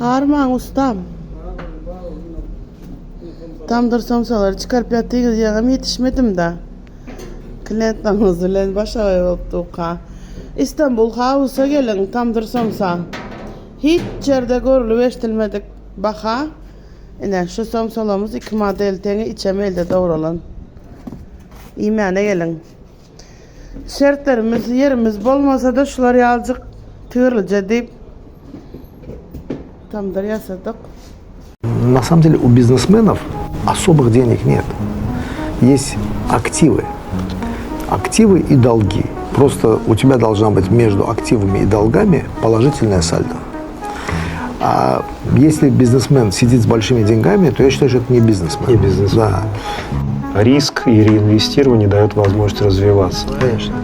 Harmaň ustam. Tamdyr somsalary çykaryp ýatyňyz ýaňam ýetişmedim-dä. Kliýentlerimiz bilen başagaý bolup durka. Istanbul House-a geliň tamdyr somsa. Hiç ýerde görlüp eşdilmedik baha. Ine şu somsalarymyz 2 model teňi içem elde dogralan. Iýmäne geliň. Şertlerimiz, ýerimiz bolmasa-da şular ýaljyk tigirlije diýip tamdyr ýasadyk. На самом деле у бизнесменов особых денег нет. Есть активы. Активы и долги. Просто у тебя должна быть между активами и долгами положительная сальдо. А если бизнесмен сидит с большими деньгами, то я считаю, что это не бизнесмен. Не бизнесмен. Да. Риск и реинвестирование дают возможность развиваться. Конечно.